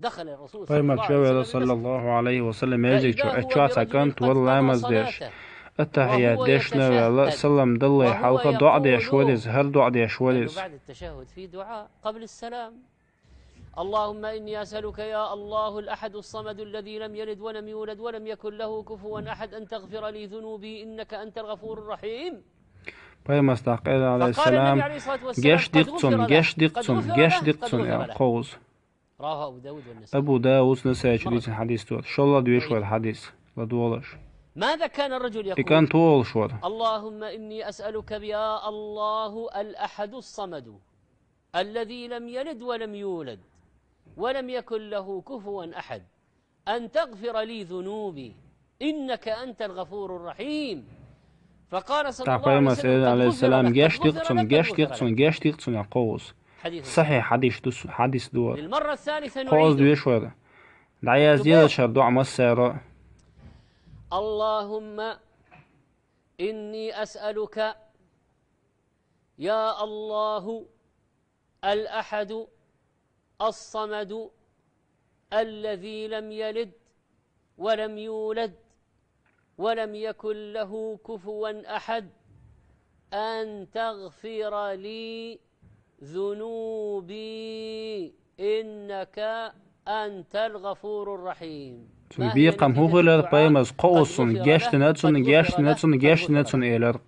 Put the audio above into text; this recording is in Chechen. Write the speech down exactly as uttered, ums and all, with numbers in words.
Пайхамар чу ваьлла, саллаллаху алейхи ва саллям, междиг чу, аччо цхьа кӀант вар ламаз деш. Аттахият дешна ваьлла, салам даллай хьалха доӀа деш вар из, хӀара доӀа деш вар из. اللهم إني أسألك يا الله الأحد الصمد الذي لم يلد ولم يولد ولم يكن له كفوا أحد أن تغفر لي ذنوبي إنك أنت الغفور الرحيم. Пайхамар тӀаккха аьлар, алейхиссалам, гешт дикъ цунна, гешт дикъ цунна, гешт дикъ цунна, аьле, кховза. رواه أبو داود والنسائي. Абу Дауд, Насаи чу дийцина хьадис да ер. ШоллагӀа доьшуш вар хьадис, ладувгӀалаш. ماذا كان الرجل И يقول؟ кӀант фу олуш вар? اللهم إني أسألك يا الله الأحد الصمد الذي لم يلد ولم يولد ولم يكن له كفوا أحد أن تغفر لي ذنوبي إنك أنت الغفور الرحيم. فقال صلى ТӀаккха الله عليه Пайхамар وسلم: قد аьлар, غفر алейхиссалам, لك، гешт قد дикъ غفر цунна, لك، гешт قد дикъ غفر цунна, لك. гешт дикъ цунна, аьле, кховза. حديث Сахьихь صحيح. хьадис да ер, хьадис да ер. للمرة الثالثة Кховза نعيده. Доьшуш вар. ДӀаязде дезача доӀа массаро. اللهم إني أسألك يا الله الأحد الصمد الذي لم يلد ولم يولد ولم يكن له كفوا أحد أن تغفر لي ذنوبي إنك أنت الغفور الرحيم. Цун бекхам хӀу хилар, Пайхамар, кховза цунна, гешт дина цунна, гешт дина цунна, гешт дина цунна, аьлар.